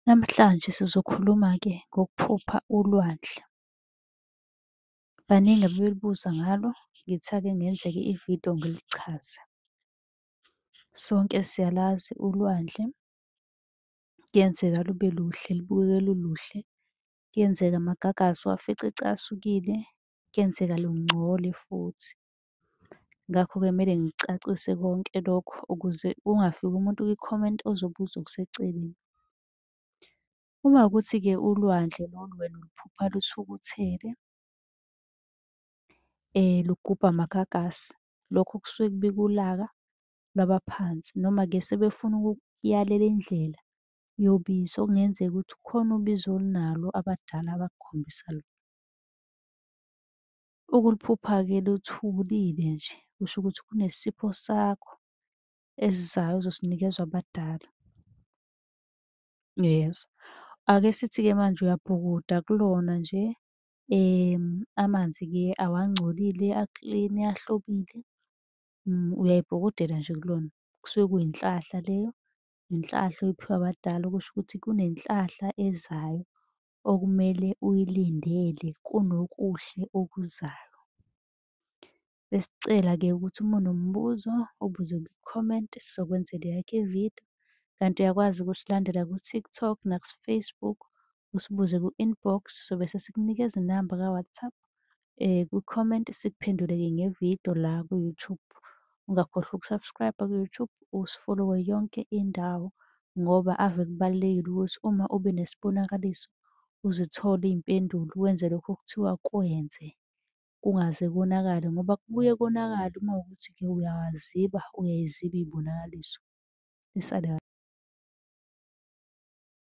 Namhlanje sizokhuluma-ke ngokuphupha ulwandle. Baningi abebebuza ngalo, ngithi ake ngenze-ke ividiyo ngilichaze. Sonke siyalazi ulwandle, kuyenzeka lube luhle, lubukeke luluhle, kuyenzeka amagagasi uwafice ecasukile, kuyenzeka lungcole futhi. Ngakho-ke kumele ngikucacise konke lokho ukuze kungafiki umuntu kwi-comment ozobuza okuseceleni. Uma kuwukuthi-ke ulwandle lolu wena uluphupha luthukuthele lugubha amagagasi, lokho kusuke kubika ulaka lwabaphansi, noma-ke sebefuna ukukuyalela indlela yobizo okungenzeka ukuthi kukhona ubizo onalo abadala abakukhombisa lona. Ukuliphupha-ke luthulile nje, kusho ukuthi kunesipho sakho esizayo ozosinikezwa abadala. Uyezwa? Ake sithi-ke manje uyabhukuda kulona nje, amanzi-ke awangcolile, aklini, ahlobile, uyayibhukudela nje kulona, kusuke kuyinhlahla leyo, inhlahla oyiphiwa abadala okusho ukuthi kunenhlahla ezayo okumele uyilindele, kunokuhle okuzayo. Besicela-ke ukuthi uma unombuzo ubuze kwi-comment sizokwenzela eyakho ividiyo, kanti uyakwazi ukusilandela ku-TikTok naku-Facebook, usibuze ku-inbox, sobe sesikunikeza inamba ka-WhatsApp kwi-comment sikuphendule-ke ngevidiyo la ku-YouTube. Ungakhohlwa uku-subscribe ku-YouTube, usifolowe yonke indawo ngoba ave kubalulekile ukuthi uma ube nesibonakaliso uzithole iy'mpendulo, wenze lokhu okuthiwa kwenze kungaze konakale ngoba kubuye konakale uma kuwukuthi-ke uyawaziba, uyayiziba iy'bonakaliso. Nisale.